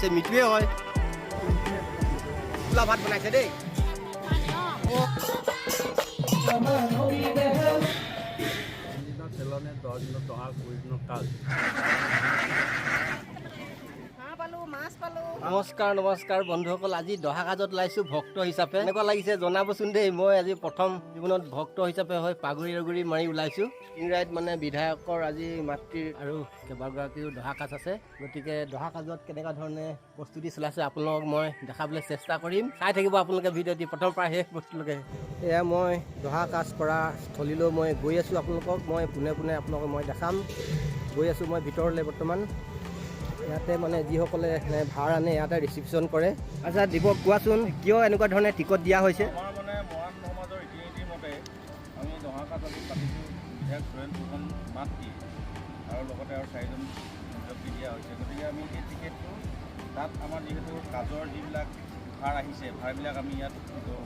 হৈছে, মৃত্যুৱে হয়। পোলা ভাত বনাইছে দেই। 3 দিনৰ চেলনে, 10 দিনৰ দহা, 20 দিনৰ কাজ। হাঁহ পালোঁ, মাছ পালোঁ। নমস্কাৰ, নমস্কাৰ বন্ধুসকল। আজি দহা কাজত ওলাইছোঁ ভক্ত হিচাপে। এনেকুৱা লাগিছে জনাবচোন দেই। মই আজি প্ৰথম জীৱনত ভক্ত হিচাপে হৈ পাগুৰি ৰগুৰি মাৰি ওলাইছোঁ। টিংৰাইত মানে বিধায়কৰ আজি মাতৃৰ আৰু কেইবাগৰাকীও দহা কাজ আছে। গতিকে দহা কাজত কেনেকুৱা ধৰণে প্ৰস্তুতি চলাইছে, আপোনালোকক মই দেখাবলৈ চেষ্টা কৰিম। চাই থাকিব আপোনালোকে ভিডিঅ'টি প্ৰথমৰ পৰা শেষ বস্তুলৈকে। এয়া মই দহা কাজ কৰা স্থলীলৈ মই গৈ আছোঁ। আপোনালোকক মই পোনে পোনে আপোনালোকক মই দেখাম। গৈ আছোঁ মই ভিতৰলৈ বৰ্তমান। ইয়াতে মানে যিসকলে মানে ভাৰ আনে, ইয়াতে ৰিচিপশ্যন কৰে। আচ্ছা দীপক, কোৱাচোন, কিয় এনেকুৱা ধৰণে টিকট দিয়া হৈছে? আমাৰ মানে মৰাণ সমাজৰ ৰীতি নীতিৰ মতে আমি দহা কাজ আমি পাতিছোঁ। বিধায়ক সুৰেণ ফুকন মাতৃ আৰু লগতে আৰু চাৰিজন ব্যক্তি দিয়া হৈছে। গতিকে আমি এই টিকেটটো তাত আমাৰ যিহেতু কাজৰ যিবিলাক ভাৰ আহিছে, ভাৰবিলাক আমি ইয়াত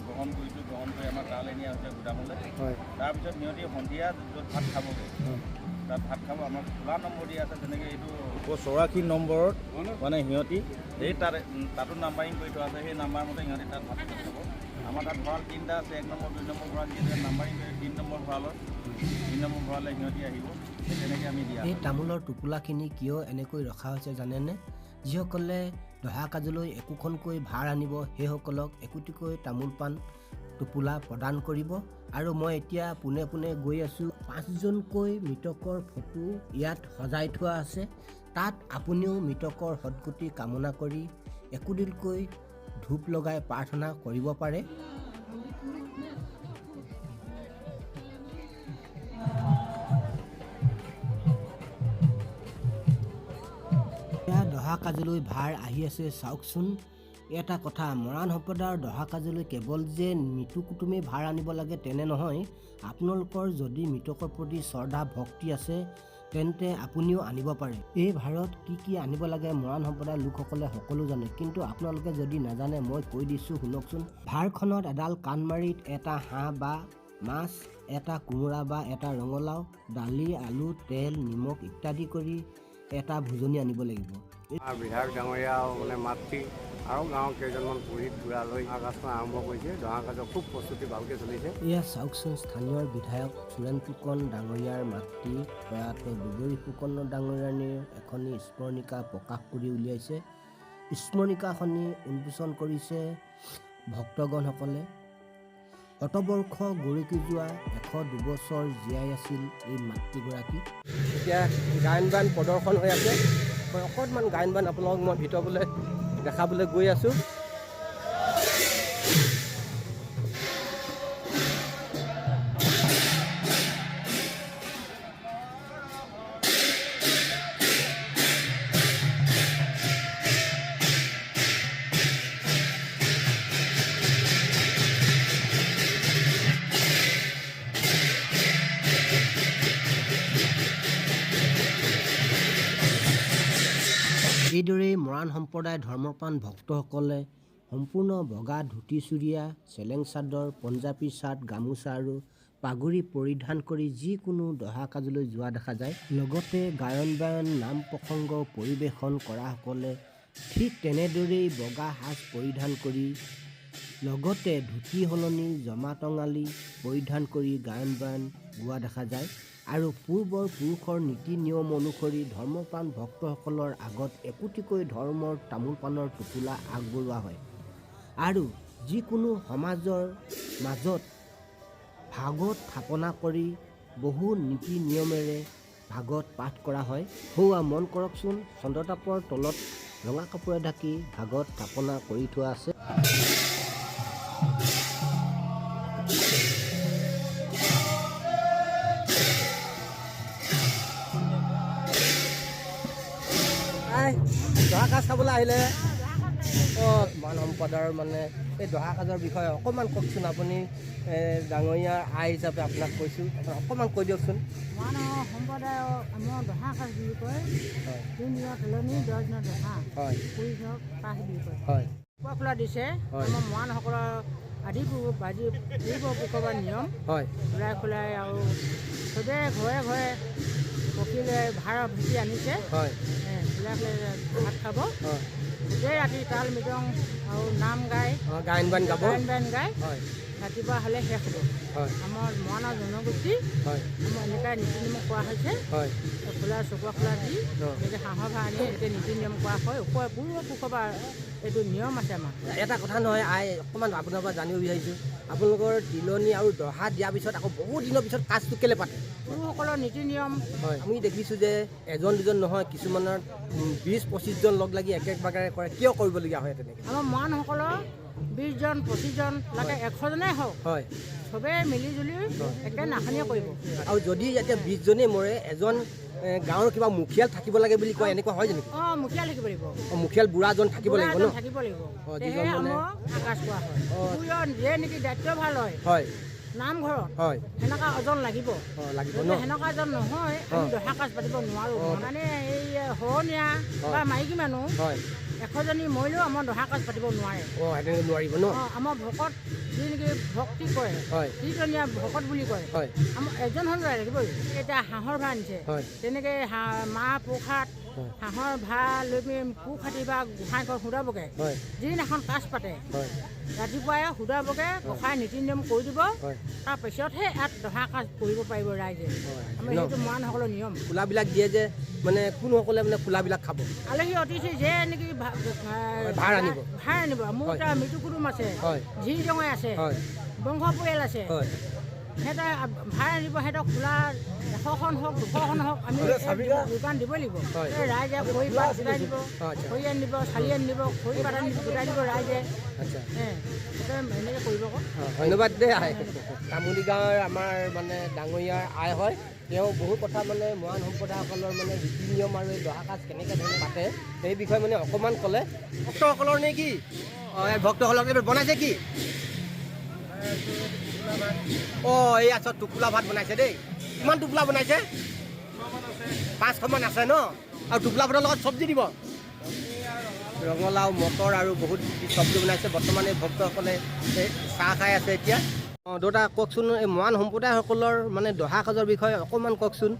গ্ৰহণ কৰিছোঁ। গ্ৰহণ কৰি আমাৰ তালৈ নিয়া হৈছে গুদামলৈ। তাৰপিছত সিহঁতি সন্ধিয়া য'ত ভাত খাবগৈ, তাত ভাত খাব। আমাৰ খোলা নম্বৰ দিয়া আছে, যেনেকৈ এইটো 84 নম্বৰত মানে সিহঁতি সেই তাত তাতো নাম্বাৰিং কৰি থোৱা আছে। সেই নাম্বাৰ মতে সিহঁতি তাত ভাত খাব। আমাৰ তাত ভঁৰাল তিনিটা আছে, 1 নম্বৰ, 2 নম্বৰ ভঁৰাল। যিহেতু নাম্বাৰিং কৰি 3 নম্বৰ ভঁৰালত, 3 নম্বৰ ভঁৰাললৈ সিহঁতি আহিব। সেই তেনেকৈ আমি দিয়া এই তামোলৰ টোপোলাখিনি কিয় এনেকৈ ৰখা হৈছে জানেনে? যিসকলে দহা কাজলৈ একোখনকৈ ভাৰ আনিব, সেইসকলক একোটিকৈ তামোল পাণ টোপোলা প্ৰদান কৰিব। আৰু মই এতিয়া পোনে পোনে গৈ আছোঁ। পাঁচজনকৈ মৃতকৰ ফটো ইয়াত সজাই থোৱা আছে। তাত আপুনিও মৃতকৰ সদগতি কামনা কৰি একোদিলকৈ ধূপ লগাই প্ৰাৰ্থনা কৰিব পাৰে। এয়া দহা কাজলৈ ভাৰ আহি আছে, চাওকচোন। এটা কথা, মৰাণ সম্প্ৰদায়ৰ দহা কাজলৈ কেৱল যে মৃত্যু কুটুমেই ভাৰ আনিব লাগে তেনে নহয়। আপোনালোকৰ যদি মৃতকৰ প্ৰতি শ্ৰদ্ধা ভক্তি আছে, তেন্তে আপুনিও আনিব পাৰে। এই ভাৰত কি কি আনিব লাগে, মৰাণ সম্প্ৰদায়ৰ লোকসকলে সকলো জানে। কিন্তু আপোনালোকে যদি নাজানে, মই কৈ দিছোঁ, শুনকচোন। ভাৰখনত এডাল কাণমাৰিত এটা হাঁহ বা মাছ, এটা কোমোৰা বা এটা ৰঙালাও, দালি, আলু, তেল, নিমখ ইত্যাদি কৰি এটা ভোজনী আনিব লাগিব। আমাৰ বিধায়ক ডাঙৰীয়া মানে মাতৃ আৰু গাঁৱৰ কেইজনমান পুৰোহিত বুঢ়া লৈ দহা কাজখন আৰম্ভ কৰিছে। দহা কাজৰ খুব প্ৰস্তুতি ভালকৈ চলিছে। এয়া চাওকচোন, স্থানীয় বিধায়ক সুৰেণ ফুকন ডাঙৰীয়াৰ মাতৃ প্ৰয়াত দুবৰী ফুকন ডাঙৰীয়ানীৰ এখনি স্মৰণিকা প্ৰকাশ কৰি উলিয়াইছে। স্মৰণিকাখনি উন্মোচন কৰিছে ভক্তগণসকলে। শতবৰ্ষ গৰকি যোৱা 102 বছৰ জীয়াই আছিল এই মাতৃগৰাকী। এতিয়া গায়ন বায়ন প্ৰদৰ্শন হৈ আছে। মই অকণমান গায়ন বায়ন আপোনালোকক মই ভিতৰলৈ দেখাবলৈ গৈ আছোঁ। এইদৰেই মৰাণ সম্প্ৰদায়ৰ ধৰ্মপ্ৰাণ ভক্তসকলে সম্পূৰ্ণ বগা ধুতি চুৰিয়া, চেলেং চাদৰ, পঞ্জাবী চাৰ্ট, গামোচা আৰু পাগুৰি পৰিধান কৰি যিকোনো দহা কাজলৈ যোৱা দেখা যায়। লগতে গায়ন বায়ন, নাম প্ৰসংগ পৰিৱেশন কৰাসকলে ঠিক তেনেদৰেই বগা সাজ পৰিধান কৰি লগতে ধুতি সলনি জমা টঙালি পৰিধান কৰি গায়ন বায়ন গোৱা দেখা যায়। আৰু পূৰ্বৰ পুৰুষৰ নীতি নিয়ম অনুসৰি ধৰ্মপ্ৰাণ ভক্তসকলৰ আগত একোটিকৈ ধৰ্মৰ তামোল পাণৰ টোপোলা আগবঢ়োৱা হয় আৰু যিকোনো সমাজৰ মাজত ভাগৱত স্থাপনা কৰি বহু নীতি নিয়মেৰে ভাগৱত পাঠ কৰা হয়। সৌৱা মন কৰকচোন, চন্দ্ৰতাপৰ তলত ৰঙা কাপোৰে ঢাকি ভাগৱত স্থাপনা কৰি থোৱা আছে। দহা কাজ খাবলৈ আহিলে। অঁ, মৰাণ সম্প্ৰদায়ৰ মানে এই দহা কাজৰ বিষয়ে অকণমান কওকচোন আপুনি। ডাঙৰীয়াৰ আই হিচাপে আপোনাক কৈছোঁ, আপুনি অকণমান কৈ দিয়কচোন। মৰাণ সম্প্ৰদায়ৰ আমাৰ দহা কাজ বুলি কয়। 3 দিনৰ তেলনি, 10 দিনৰ দহা, 20 দিনৰ কাজ বুলি কয়। খোলা দিছে। আমাৰ মৰাণসকলৰ আদি আজি পূৰ্বপুৰুষৰ নিয়ম। খোলাই খোলাই আৰু চবেই ঘৰে ঘৰে পকিলে ভাৰ ভেটি আনিছে। খোলাই খোলাই ভাত খাব। গোটেই ৰাতি তাল মৃদং আৰু নাম গাই গায়ন বায়ন গাব, গায়ন গাই ৰাতিপুৱা হ'লে শেষ হ'ব। আমাৰ মৰাণৰ জনগোষ্ঠী আমাৰ এনেকুৱা নীতি নিয়ম কৰা হৈছে। খোলা চকুৱা খোলা দি এনেকৈ হাঁহৰ ভাৰ আনি এনেকৈ নীতি নিয়ম কৰা হয়। পূৰ্বপুৰুষৰ পৰা এইটো নিয়ম আছে আমাৰ। এটা কথা নহয় আই, অকণমান আপোনাৰ পৰা জানিব বিচাৰিছোঁ, আপোনালোকৰ তিলনি আৰু দহা দিয়াৰ পিছত আকৌ বহুত দিনৰ পিছত কাজটো কেলৈ পাতে? পুৰুষসকলৰ নীতি নিয়ম। হয়, আমি দেখিছোঁ যে এজন দুজন নহয়, কিছুমানৰ 20-25জন লগ লাগি এক এক ভাগেৰে কৰে। কিয় কৰিবলগীয়া হয় তেনেকৈ? আমাৰ মৰাণসকলৰ 20জন 25জন লাগে, 100জনেই হওক, হয়, চবেই মিলি জুলি একে নাখনিয়ে কৰিব। আৰু যদি এতিয়া 20জনেই মৰে, এজন গাঁৱৰ কিবা মুখিয়াল থাকিব লাগে বুলি কয়, এনেকুৱা হয় জানো? অঁ, মুখিয়াল থাকিব লাগিব। মুখিয়াল বুঢ়াজন থাকিব লাগিব ন? থাকিব লাগিব। আকাশ কোৱা হয় যে নেকি দায়িত্ব ভাল হয়, হয়, নামঘৰত হয়, সেনেকুৱা এজন লাগিব। লাগিব ন? সেনেকুৱা এজন নহয় আমি দহা কাজ পাতিব নোৱাৰোঁ। মানে এই শৰণীয়া বা মাইকী মানুহ 100জনী মৰিলেও আমাৰ দহা কাজ পাতিব নোৱাৰে। নোৱাৰিব ন? আমাৰ ভকত যি নেকি ভক্তি কৰে, কীৰ্তনীয়া ভকত বুলি কয়, আমাৰ এজন হ'লেও লাগিবই। এতিয়া হাঁহৰ ভাৰ আনিছে, তেনেকৈ মাহ প্ৰসাদ হাঁহৰ ভাৰ লৈ পিনি পোখাটি বা গোসাঁই ঘৰত সোধাবগৈ। যিদিনাখন কাজ পাতে ৰাতিপুৱাই সোধাবগৈ, গোসাঁই নীতি নিয়ম কৰি দিব, তাৰপিছতহে ইয়াত দহা কাজ কৰিব পাৰিব ৰাইজে। আমাৰ সেইটো মৰাণসকলৰ নিয়ম। খোলাবিলাক দিয়ে যে, মানে কোনসকলে মানে খোলাবিলাক খাব? আলহী অতিথি যে নেকি ভাৰ আনিব, ভাৰ আনিব। মোৰ তাৰ মৃত্যু কুটুম আছে, ঝি জঙাই আছে, বংশ পৰিয়াল আছে, সিহঁতে ভাৰ আনিব। সিহঁতক খোলা 100খন হওক 200খন হওক আমি যোগান দিবই লাগিব। ৰাইজে খৰি পাত গোটাই দিব, খৰি আনি দিব, চালি আনি দিব, খৰি পাত আনি গোটাই দিব ৰাইজে। এনেকৈ কৰিব আকৌ। ধন্যবাদ দেই আই। তামুলী গাঁৱৰ আমাৰ মানে ডাঙৰীয়াৰ আই হয়, তেওঁ বহু কথা মানে মৰাণ সম্প্ৰদায়সকলৰ মানে ৰীতি নিয়ম আৰু এই দহা কাজ কেনেকৈ ধৰণে পাতে সেই বিষয়ে মানে অকণমান ক'লে। ভক্তসকলৰ নে কি? অঁ, এই ভক্তসকলক বনাইছে কি? অঁ, এই আচ্ছা, টোপোলা ভাত বনাইছে দেই। কিমান টোপোলা বনাইছে? 500মান আছে ন? আৰু টোপোলা ভাতৰ লগত চব্জি দিব, ৰঙালাও, মটৰ আৰু বহুত চব্জি বনাইছে। বৰ্তমান এই ভক্তসকলে চাহ খাই আছে এতিয়া। অঁ দেউতা, কওকচোন এই মৰাণ সম্প্ৰদায়সকলৰ মানে দহা কাজৰ বিষয়ে অকণমান কওকচোন।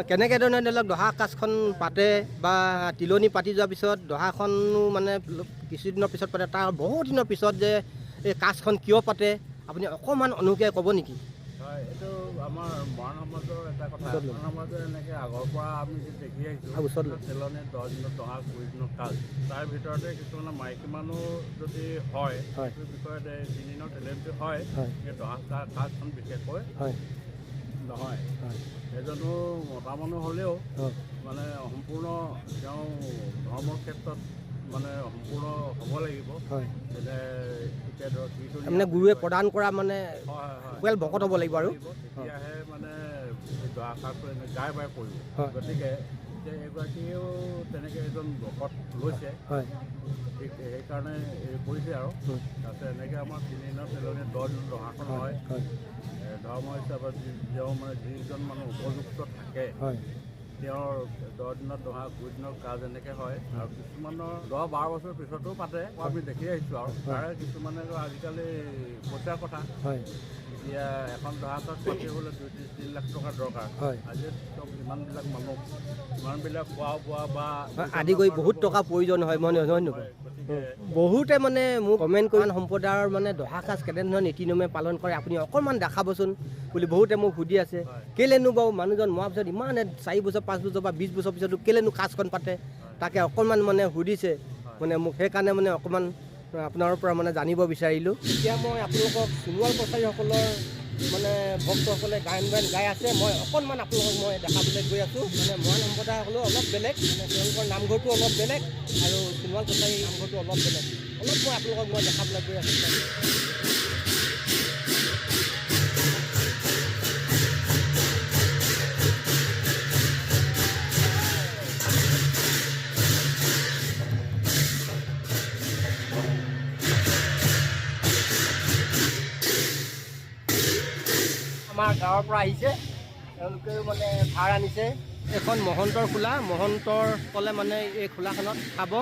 কেনেকৈ ধৰণে ধৰি লওক দহা কাজখন পাতে বা তিলনি পাতি যোৱাৰ পিছত দহাখনো মানে কিছুদিনৰ পিছত পাতে, তাৰ বহুত দিনৰ পিছত যে এই কাজখন কিয় পাতে, আপুনি অকণমান অনুকীয়াই ক'ব নেকি? হয়, এইটো আমাৰ মৰাণ সমাজৰ এটা কথা। মৰাণ সমাজৰ এনেকৈ আগৰ পৰা আমি যি দেখি আহিছোঁ, তেলনি 10 দিনত দহা, 20 দিনত কাজ, তাৰ ভিতৰতে কিছুমান মাইকী মানুহ যদি হয়, সেইটো বিষয়ত 3 দিনৰ তেলনিটো হয়, সেই দহা কাজখন বিশেষকৈ নহয়। এজনো মতা মানুহ হ'লেও মানে সম্পূৰ্ণ তেওঁ ধৰ্মৰ ক্ষেত্ৰত মানে সম্পূৰ্ণ হ'ব লাগিব। যেনে এতিয়া ধৰক মানে গুৰুৱে প্ৰদান কৰা মানে ভকত হ'ব লাগিব আৰু তেতিয়াহে মানে দহা কাজটো এনে গাই বাই কৰিব। গতিকে এতিয়া এগৰাকীয়েও তেনেকৈ এজন ভকত লৈছে, ঠিক সেইকাৰণে কৰিছে। আৰু তাৰপিছত এনেকৈ আমাৰ 3 দিনৰ তেলনি 10 দিনৰ দহাখন হয়। ধৰ্ম হিচাপত তেওঁ মানে যিজন মানুহ উপযুক্ত থাকে তেওঁৰ 10 দিনত দহা, 20 দিনৰ কাজ এনেকৈ হয়। আৰু কিছুমানৰ 10-12 বছৰ পিছতো পাতে, আমি দেখি আহিছোঁ। আৰু তাৰে কিছুমানে আজিকালি পইচাৰ কথা, এতিয়া এখন দহা কাজ পাতিবলৈ 2-3 লাখ টকা দৰকাৰ। আজি চব ইমানবিলাক মানুহ, ইমানবিলাক খোৱা বোৱা বা আদি কৰি বহুত টকা প্ৰয়োজন হয়। মই নহয় নহয়, বহুতে মানে মোক কমেণ্ট কৰি সম্প্ৰদায়ৰ মানে দহা কাজ কেনেধৰণৰ নীতি নিয়মে পালন কৰে আপুনি অকণমান দেখাবচোন বুলি বহুতে মোক সুধি আছে। কেলেনো বাৰু মানুহজন মৰাৰ পিছত ইমান 4 বছৰ 5 বছৰ বা 20 বছৰ পিছতো কেলেনো কাজখন পাতে, তাকে অকণমান মানে সুধিছে মানে মোক, সেইকাৰণে মানে অকণমান আপোনাৰ পৰা মানে জানিব বিচাৰিলোঁ। এতিয়া মই আপোনালোকক সোণোৱাল কছাৰীসকলৰ মানে ভক্তসকলে গায়ন বায়ন গাই আছে, মই অকণমান আপোনালোকক মই দেখাবলৈ গৈ আছোঁ। মানে মৰাণ সম্প্ৰদায়সকলেও অলপ বেলেগ, মানে তেওঁলোকৰ নামঘৰটো অলপ বেলেগ আৰু সোণোৱাল কছাৰী নামঘৰটো অলপ বেলেগ। অলপ মই আপোনালোকক মই দেখাবলৈ গৈ আছোঁ। আমাৰ গাঁৱৰ পৰা আহিছে, তেওঁলোকেও মানে ভাৰ আনিছে। এখন মহন্তৰ খোলা, মহন্তৰসকলে মানে এই খোলাখনত খাব।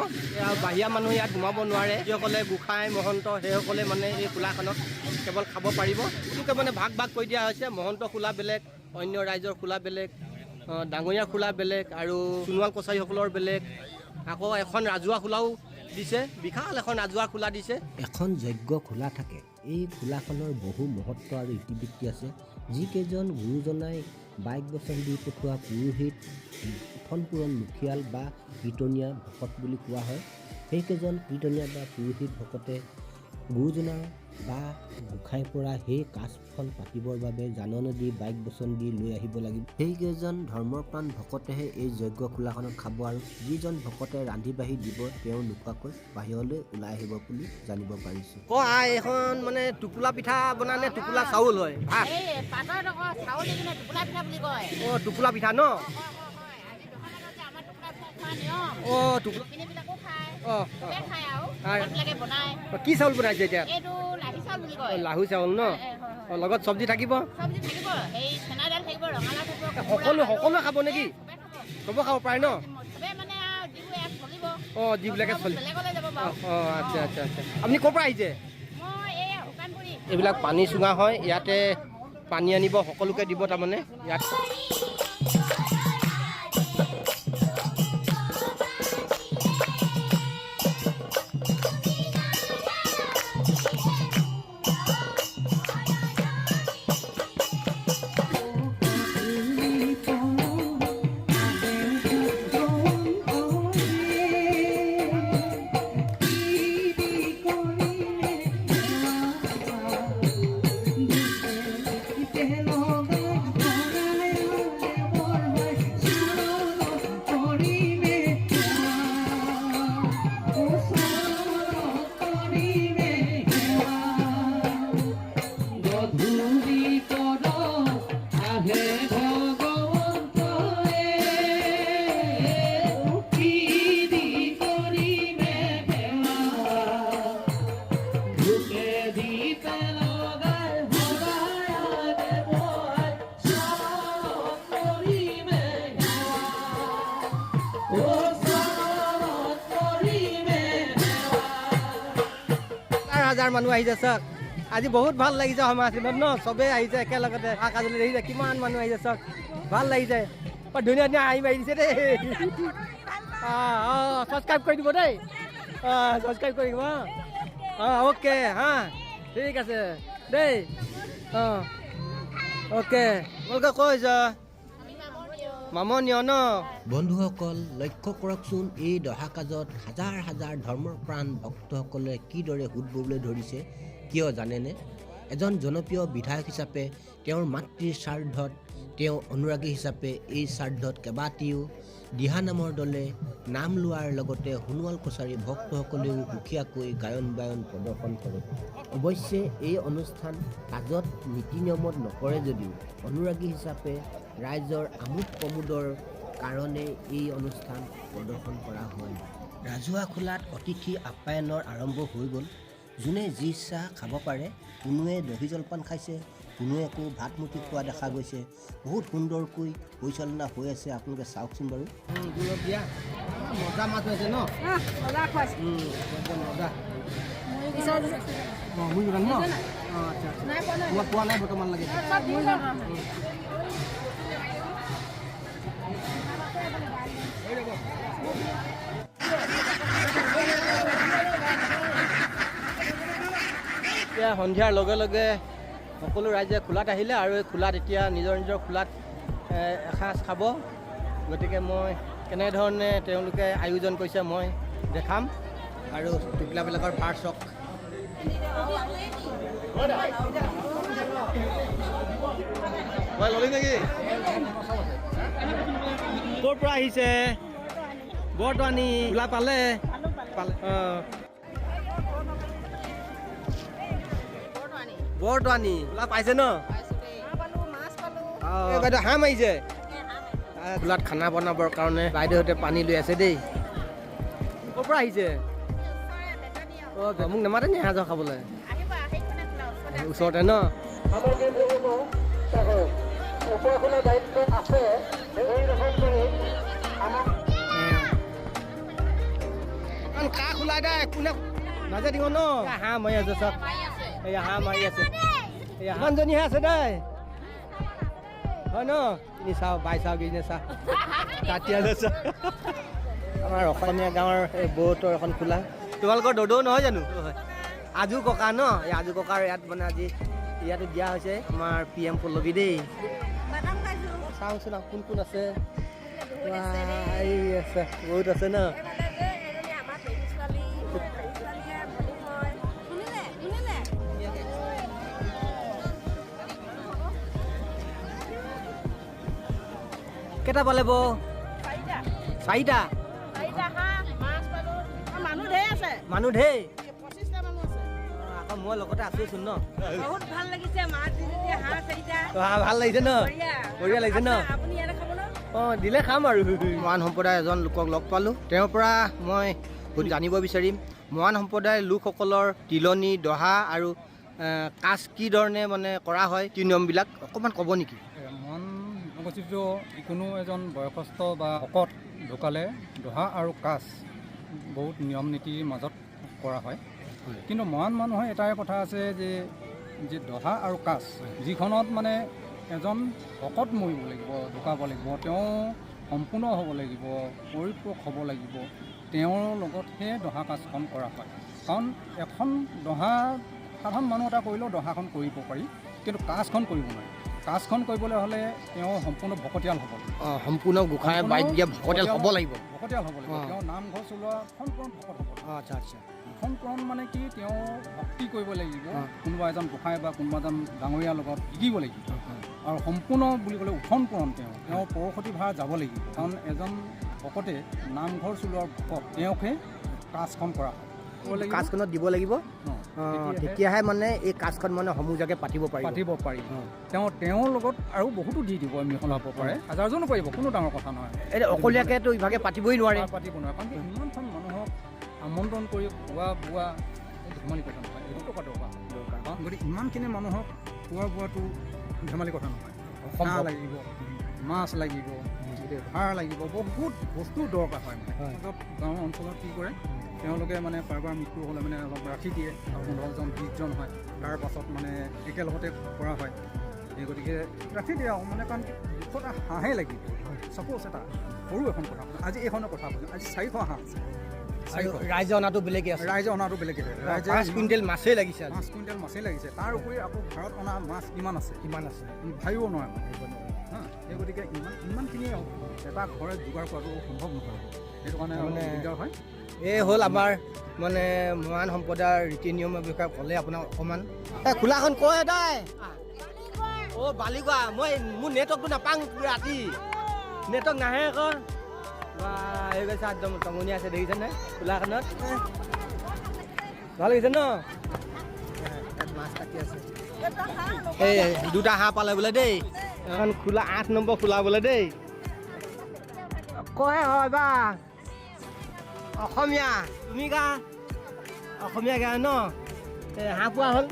আৰু বাহিৰা মানুহ ইয়াত সোমাব নোৱাৰে। যিসকলে গোসাঁই মহন্ত সেইসকলে মানে এই খোলাখনত কেৱল খাব পাৰিব। এইটোকে মানে ভাগ ভাগ কৰি দিয়া হৈছে। মহন্ত খোলা বেলেগ, অন্য ৰাইজৰ খোলা বেলেগ, ডাঙৰীয়া খোলা বেলেগ আৰু সোণোৱাল কছাৰীসকলৰ বেলেগ। আকৌ এখন ৰাজহুৱা খোলাও দিছে, বিশাল এখন ৰাজহুৱা খোলা দিছে। এখন যজ্ঞ খোলা থাকে। এই খোলাখনৰ বহু মহত্ব আৰু ইতিবৃত্তি আছে। যিকেইজন গুৰুজনাই বাইক বচন দি পঠোৱা পুৰোহিত, উঠন পুৰণ মুখিয়াল বা কীৰ্তনীয়া ভকত বুলি কোৱা হয়, সেইকেইজন কীৰ্তনীয়া বা পুৰোহিত ভকতে গুৰুজনাৰ বা গোঁসাইৰ পৰা সেই কাজখন পাতিবৰ বাবে জাননী দি বাইক বচন দি লৈ আহিব লাগিব। সেইকেইজন ধৰ্মপ্ৰাণ ভকতেহে এই যজ্ঞ খোলাখনত খাব আৰু যিজন ভকতে ৰান্ধি বাঢ়ি দিব তেওঁ নোখোৱাকৈ বাহিৰলৈ ওলাই আহিব বুলি জানিব পাৰিছোঁ। ক এইখন মানে টোপোলা পিঠা বনানে টোপোলা চাউল হয়? অঁ, টোপোলা পিঠা ন? অঁ, টোপোলা। অঁ, কি চাউল বনাইছে এতিয়া? লাহু চাউল ন? লগত চব্জি থাকিব? সকলো সকলোৱে খাব নেকি? চবে খাব পাৰে ন? অঁ, যিবিলাকে চলি। অঁ, আচ্ছা আচ্ছা আচ্ছা। আপুনি ক'ৰ পৰা আহিছে? এইবিলাক পানী চুঙা হয়, ইয়াতে পানী আনিব, সকলোকে দিব তাৰমানে ইয়াত। হাজাৰ মানুহ আহিছে চাওক, আজি বহুত ভাল লাগিছে সমাজত ন, চবেই আহিছে একেলগতে। কাজলৈ দেখিছে কিমান মানুহ আহিছে চাওক, ভাল লাগিছে। বৰ ধুনীয়া ধুনীয়া হাঁহি মাৰি দিছে দেই। অঁ অঁ, ছাবস্ক্ৰাইব কৰি দিব দেই। অঁ, ছাবস্ক্ৰাইব কৰি দিব। অঁ অঁ, অ'কে। হা, ঠিক আছে দেই। অঁ, অ'কে। তোমালোকে কৈ আহিছা? মামনীয় ন? বন্ধুসকল, লক্ষ্য কৰকচোন এই দহা কাজত হাজাৰ হাজাৰ ধৰ্মপ্ৰাণ ভক্তসকলে কিদৰে সোঁত ববলৈ ধৰিছে। কিয় জানেনে? এজন জনপ্ৰিয় বিধায়ক হিচাপে তেওঁৰ মাতৃৰ শ্ৰাদ্ধত, তেওঁ অনুৰাগী হিচাপে এই শ্ৰাদ্ধত কেইবাটিও দিহানামৰ দলে নাম লোৱাৰ লগতে সোণোৱাল কছাৰী ভক্তসকলেও সুকীয়াকৈ গায়ন বায়ন প্ৰদৰ্শন কৰে। অৱশ্যে এই অনুষ্ঠান কাজত নীতি নিয়মত নকৰে যদিও অনুৰাগী হিচাপে ৰাইজৰ আমোদ প্ৰমোদৰ কাৰণে এই অনুষ্ঠান প্ৰদৰ্শন কৰা হয়। ৰাজহুৱা খোলাত অতিথি আপ্যায়নৰ আৰম্ভ হৈ গ'ল। যোনে যি ইচ্ছা খাব পাৰে। কোনোৱে দহি জলপান খাইছে, কোনোৱে আকৌ ভাত মুঠি খোৱা দেখা গৈছে। বহুত সুন্দৰকৈ পৰিচালনা হৈ আছে, আপোনালোকে চাওকচোন বাৰু। মজা মাছ হৈছে ন? পোৱা নাই বৰ্তমান লাগে। এতিয়া সন্ধিয়াৰ লগে লগে সকলো ৰাইজে খোলাত আহিলে আৰু এই খোলাত এতিয়া নিজৰ নিজৰ খোলাত এসাঁজ খাব। গতিকে মই কেনেধৰণে তেওঁলোকে আয়োজন কৰিছে মই দেখাম। আৰু টোপোলাবিলাকৰ ভাৰ চক। ক'ৰ পৰা আহিছে? বৰদোৱানী। খোলা পালে? পালে। অঁ, বৰদোৱানী খোলা পাইছে ন? বাইদেউ হাঁহ মাৰিছে। খোলাত খানা বনাবৰ কাৰণে বাইদেউহঁতে পানী লৈ আছে দেই। ক'ৰ পৰা আহিছে? অঁ, মোক নামাতে নি হাঁহ খাবলৈ? ওচৰতে ন? কাহ খোলাই দে, কোনে নাজে দিব ন? হাঁহ মাৰি আছে চব। এয়া হাঁহ মাৰি আছে। এয়া কিমানজনীহে আছে দেই হয় ন? চাওঁ বাই চাওঁ কিনে চাহ কাটি আছে। আমাৰ অসমীয়া গাঁৱৰ এই বৌতৰ এখন খোলা। তোমালোকৰ দদৌ নহয় জানো? আজু ককা ন? এই আজু ককাৰ ইয়াত মানে আজি ইয়াতে দিয়া হৈছে আমাৰ পি এম পল্লৱী দেই। চাওঁচোন কোন কোন আছে। আছে বহুত আছে ন? কেইটা পালে বৌ? চাৰিটা। মানুহ ঢেৰ। আকৌ মই লগতে আছোচোন ন? ভাল লাগিছে ন? বঢ়িয়া লাগিছে ন? অঁ, দিলে খাম আৰু। মৰাণ সম্প্ৰদায়ৰ এজন লোকক লগ পালোঁ, তেওঁৰ পৰা মই জানিব বিচাৰিম মৰাণ সম্প্ৰদায়ৰ লোকসকলৰ তিলনি, দহা আৰু কাজ কি ধৰণে মানে কৰা হয়, কি নিয়মবিলাক অকণমান ক'ব নেকি? মৰাণ জনগোষ্ঠীটো যিকোনো এজন বয়সস্থ বা ভকত ঢুকালে দহা আৰু কাজ বহুত নিয়ম নীতিৰ মাজত কৰা হয়। কিন্তু মৰাণ মানুহৰ এটাই কথা আছে যে যে দহা আৰু কাজ যিখনত মানে এজন ভকত মৰিব লাগিব, ঢুকাব লাগিব, তেওঁ সম্পূৰ্ণ হ'ব লাগিব, পৰিপক্ক হ'ব লাগিব, তেওঁৰ লগতহে দহা কাজখন কৰা হয়। কাৰণ এখন দহা সাধাৰণ মানুহ এটা কৰিলেও দহাখন কৰিব পাৰি, কিন্তু কাজখন কৰিব নোৱাৰি। কাজখন কৰিবলৈ হ'লে তেওঁ সম্পূৰ্ণ ভকতীয়াল হ'ব লাগিব। সম্পূৰ্ণ গোসাঁই বাইক দিয়া ভকতীয়াল হ'ব লাগিব। ভকতীয়াল হ'ব লাগিব। তেওঁ নামঘৰ চলোৱা সম্পূৰ্ণ ভকত হ'ব লাগিব। আচ্ছা আচ্ছা। সম্পূৰ্ণ মানে কি, তেওঁ ভক্তি কৰিব লাগিব, কোনোবা এজন গোসাঁই বা কোনোবা এজন ডাঙৰীয়াৰ লগত শিকিব লাগিব। আৰু সম্পূৰ্ণ বুলি ক'লে উঠন পূৰণ তেওঁ পৰসতী ভাড়া যাব লাগিব। কাৰণ এজন ভকতে নামঘৰ চলোৱাৰ ভকত তেওঁকহে কাজখন কৰা হয়। কাজখনত দিব লাগিব, তেতিয়াহে মানে এই কাজখন মানে সমূহীয়াকৈ পাতিব পাৰি। তেওঁ তেওঁৰ লগত আৰু বহুতো দি দিব, মিহলাব পাৰে, হাজাৰজনো পাৰিব, কোনো ডাঙৰ কথা নহয়। এই অকলীয়াকৈতো ইভাগে পাতিবই নোৱাৰে। পাতিব নোৱাৰে, কাৰণ ইমানখন মানুহক আমন্ত্ৰণ কৰি খোৱা বোৱা ধেমালি কথা নহয়, এইটো টকা দৰকাৰ। গতিকে ইমানখিনি মানুহক খোৱা বোৱাটো ধেমালি কথা নহয়। হাঁহ লাগিব, মাছ লাগিব, ভাৰ লাগিব, বহুত বস্তু দৰকাৰ হয়। মানে গাঁৱৰ অঞ্চলত কি কৰে তেওঁলোকে, মানে কাৰোবাৰ মৃত্যু হ'লে মানে অলপ ৰাখি দিয়ে, 15জন 20জন হয়, তাৰ পাছত মানে একেলগতে কৰা হয়। সেই গতিকে ৰাখি দিয়ে আৰু মানে কাৰণ 200টা হাঁহে লাগিব। ছাপ'জ এটা সৰু এখন কথা, আজি এইখনৰ কথা কৈছোঁ, আজি 400 হাঁহ আছে। ৰাইজে অনাটো বেলেগে আছে। ৰাইজে অনাটো বেলেগে আছে। ৰাইজে 5 কুইণ্টেল মাছেই লাগিছে। 5 কুইণ্টেল মাছেই লাগিছে। তাৰ উপৰি আকৌ ভাৰত অনা মাছ কিমান আছে, ভাবিব নোৱাৰে মানে। হা, সেই গতিকে ইমানখিনি এটা ঘৰে যোগাৰ কৰাটো সম্ভৱ নহয়, সেইটো কাৰণে মানে দিগদাৰ হয়। এই হ'ল আমাৰ মানে মৰাণ সম্প্ৰদায়ৰ ৰীতি নিয়মৰ বিষয়ে ক'লে আপোনাক অকণমান। এই খোলাখন কয় দাই। অ' বালিগুৱা, মই মোৰ নেটৱৰ্কটো নাপাওঁ, ৰাতি নেটৱৰ্ক নাহে আকৌ। বা এই গৈছে একদম টঙনি আছে, দেখিছেনে খোলাখনত? ভাল লাগিছে ন? তাত মাছ কাটি আছে। এই দুটা হাঁহ পালে বোলে দেই, এখন খোলা 8 নম্বৰ খোলা বোলে দেই। কয় হয় বা অসমীয়া, তুমি গা অসমীয়া গা ন? এই হাঁহ পোৱা হ'ল।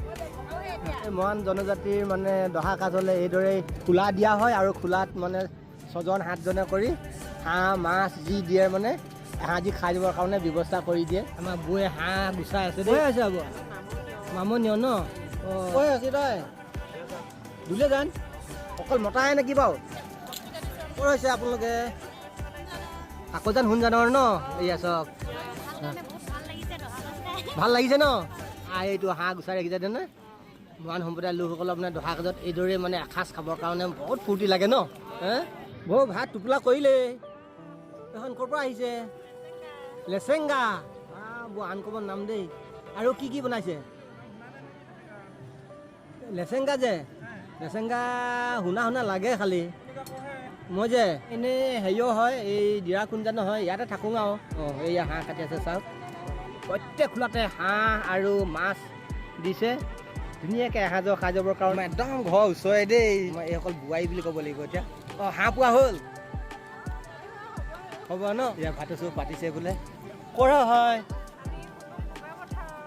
এই মৰাণ জনজাতিৰ মানে দহা কাজ হ'লে এইদৰেই খোলা দিয়া হয়, আৰু খোলাত মানে 6জন 7জনে কৰি হাঁহ মাছ যি দিয়ে মানে এসাঁজি খাই দিবৰ কাৰণে ব্যৱস্থা কৰি দিয়ে। আমাৰ বৌয়ে হাঁহ গুচাই আছে দেই। আছে হ'ব মামনীয় ন? কৈ আছে তই দুলীয়াজান অকল মতাহে নেকি বাৰু? ক'ত হৈছে আপোনালোকে? কাকজান সোণজানৰ ন? এইয়া চাওক, ভাল লাগিছে ন? এইটো হাঁহ গুচাই ৰাখিছে তেনে। মৰাণ সম্প্ৰদায়ৰ লোকসকলৰ মানে দহা কাজত এইদৰে মানে এসাঁজ খাবৰ কাৰণে বহুত ফূৰ্তি লাগে ন? হে বৌ ভাত টোপোলা কৰিলেই। এইখন ক'ৰ পৰা আহিছে? লেচেংগা। বৰ আনকমন নাম দেই। আৰু কি কি বনাইছে? লেচেংগা যে, লেচেংগা শুনা শুনা লাগে খালি। মই যে এনেই হেৰিও হয়, এই ডিৰা কোনজানো হয়, ইয়াতে থাকোঁ আৰু। অঁ, এইয়া হাঁহ কাটি আছে চাওক। প্ৰত্যেক খোলাতে হাঁহ আৰু মাছ দিছে ধুনীয়াকৈ এসাঁজৰ খাই যাবৰ কাৰণে। একদম ঘৰৰ ওচৰে দেই। মই এইসকল বোৱাৰী বুলি ক'ব লাগিব এতিয়া। অঁ, হাঁহ পোৱা হ'ল হ'ব ন? ইয়াৰ ভাতো চো পাতিছে বোলে। ক'ৰ হয়?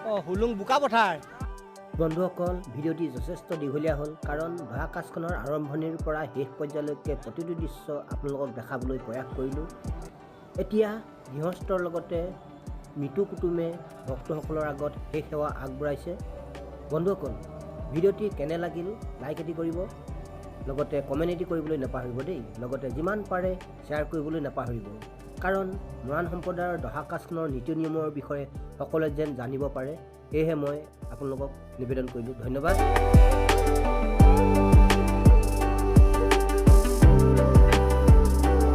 অঁ, হুলুং বোকা পথাৰ। বন্ধুসকল, ভিডিঅ'টি যথেষ্ট দীঘলীয়া হ'ল, কাৰণ দহা কাজখনৰ আৰম্ভণিৰ পৰা শেষ পৰ্যায়লৈকে প্ৰতিটো দৃশ্য আপোনালোকক দেখাবলৈ প্ৰয়াস কৰিলোঁ। এতিয়া গৃহস্থৰ লগতে মৃত্যু কুটুমে ভক্তসকলৰ আগত শেষ সেৱা আগবঢ়াইছে। বন্ধুসকল, ভিডিঅ'টি কেনে লাগিল লাইক এটি কৰিব। লগতে কমেণ্ট এটি কৰিবলৈ নাপাহৰিব দেই। লগতে যিমান পাৰে শ্বেয়াৰ কৰিবলৈ নাপাহৰিব, কাৰণ মৰাণ সম্প্ৰদায়ৰ দহা কাজখনৰ নীতি নিয়মৰ বিষয়ে সকলোৱে যেন জানিব পাৰে, সেয়েহে মই আপোনালোকক নিবেদন কৰিলোঁ। ধন্যবাদ।